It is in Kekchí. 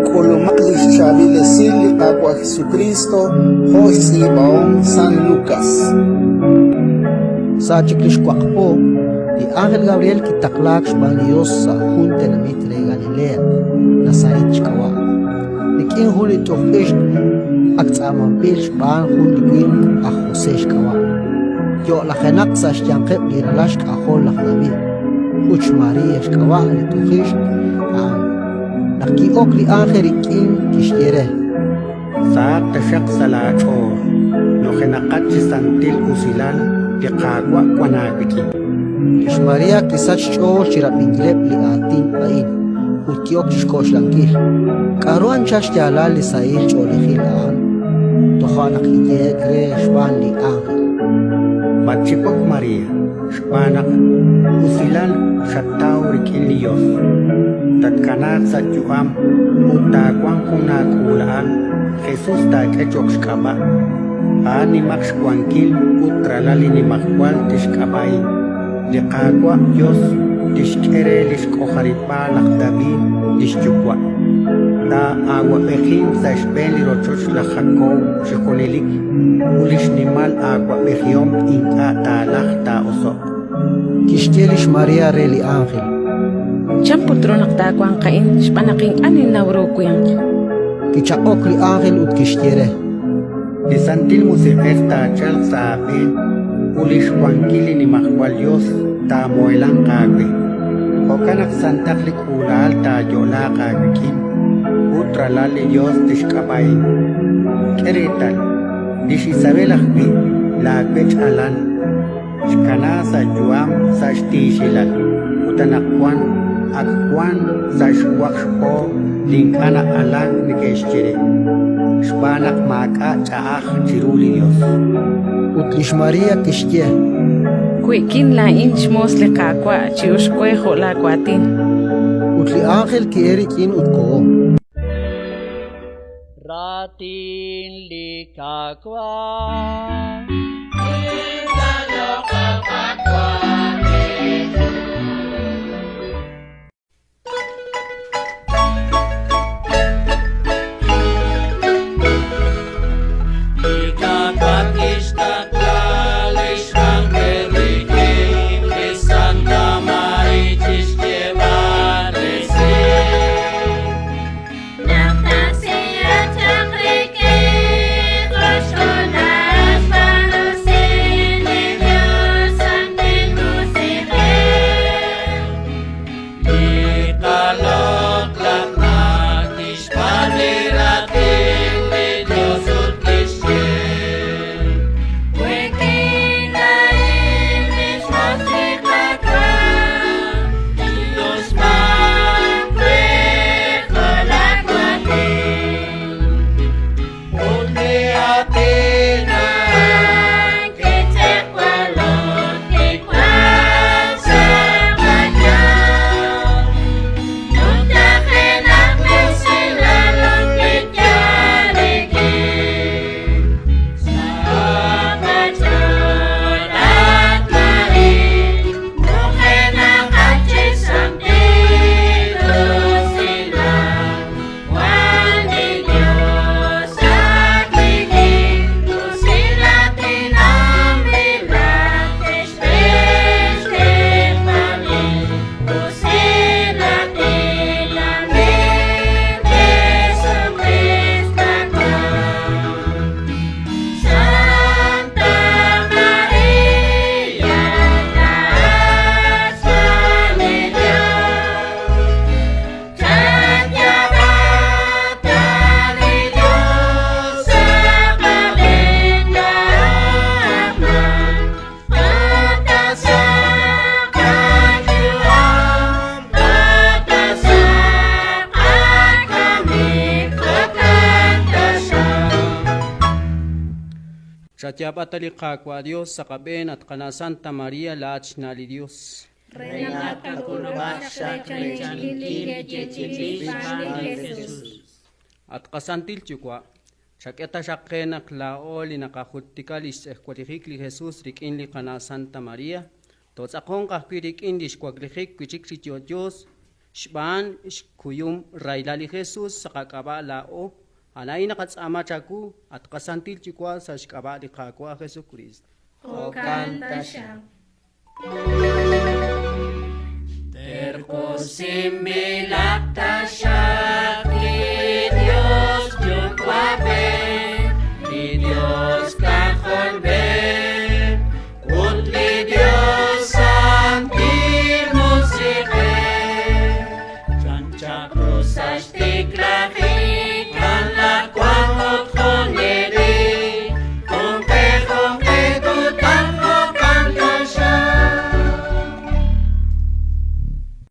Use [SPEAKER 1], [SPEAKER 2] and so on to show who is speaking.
[SPEAKER 1] K'ulumaq li xchaab'il esil li Qaawa' Jesukriist jo' xtz'iib'ahom San Lukas.
[SPEAKER 2] Sa' chik li xwaq po, li ánjel Gabriel kitaqlaak xb'aan li Yos sa' jun tenamit re Galilea, Nazaret xk'ab'a', rik'in jun li t'uq ixq ak tz'aamanb'il xb'aan jun li winq aj José xk'ab'a', yo'lajenaq sa' xyanqeb' li ralal xk'ajol laj David. Ut xMaria xk'ab'a' li t'uqixq a'an. Naq ki'ok li ánjel rik'in, kixye re:
[SPEAKER 3] Sahaq taxaq sa' laach'ool, nujenaqat chi santil usilal, li Qaawa' wank aawik'in.
[SPEAKER 2] Lix Maria kisach xch'ool chi rab'inkileb' li aatin a'in ut ki'ok chi xk'oxlankil, K'aru anchal xyaalal li sahil ch'oolejil a'an? Toja' naq kiyehe'k re xb'aan li ánjel:
[SPEAKER 3] Matxiwak, Maria, Xb'aan naq usilal xattaw rik'in li Yos, tatkanaaq sa' yu'am ut taawanq jun aak'uula'al, Jesus taak'e cho'q xk'ab'a'. A'an nimaq xwankil ut Ralal li Nimajwal tixk'ab'a'i. Li Qaawa' Yos tixk'e re li xk'ojarib'aal laj David li xyuwa'. Taa'awab'ejinq sa' xb'een li rochoch laj Jakob chi junelik, ut li xnimal aawa'b'ejihom ink'a' taalajq taa'oso'q.
[SPEAKER 2] Kixye lix María re li ánjel:
[SPEAKER 4] Chan put ru naq taawanq a'in xb'aan naq ink'a' ninnaw ru winq?
[SPEAKER 2] Kichaq'ok li ánjel ut kixye re:
[SPEAKER 3] Li Santil Musiq'ej taachalq sa' aab'een ut li xwankil li Nimajwal Yos taamuhelanq aawe. Jo'kan naq santaq li k'uula'al taayo'laaq aawik'in ut Ralal li Yos tixk'ab'a'in. K'e reetal, lix Isabel ajwi', laawech alal, xkanaak sa' yu'am sa' xtiixilal, ut anaqwan ak wank sa' xwaq xpo li ink'a' na'alank neke'xye re, xb'aan naq maak'a' ch'a'aj chiru li Yos.
[SPEAKER 2] Ut lix María kixye:
[SPEAKER 4] We'kin laa'in xmoos li Qaawa', chi'uxq we jo' laawaatin.
[SPEAKER 2] Ut li ánjel ki'elk rik'in ut koho.
[SPEAKER 5] Raatin li Qaawa'.
[SPEAKER 6] Chayaab'a ta li Qaawa' Dios sa' qab'een, at Qana' Santa María, laa'at xna' li Dios.
[SPEAKER 7] Re naq tqak'ulub'a xaq reechaninkil li yeechi'inb'il xb'aan li Jesus.
[SPEAKER 6] At qaSantil Yuwa', chak'e taxaq qe naq laa'o li naqajultika lix tz'ejwalejik li Jesus rik'in li Qana' Santa María, tootz'aqonq ajwi' rik'in lix waklijik wi' chik chi yo'yo. Xb'aan xkuyum rahilal li Jesus sa' qak'ab'a' laa'o, a'an a'in naqatz'aama chawu, at qaSantil Yuwa' sa' xk'ab'a' li Qaawa' Jesukriist.
[SPEAKER 7] Jo'kan taxaq.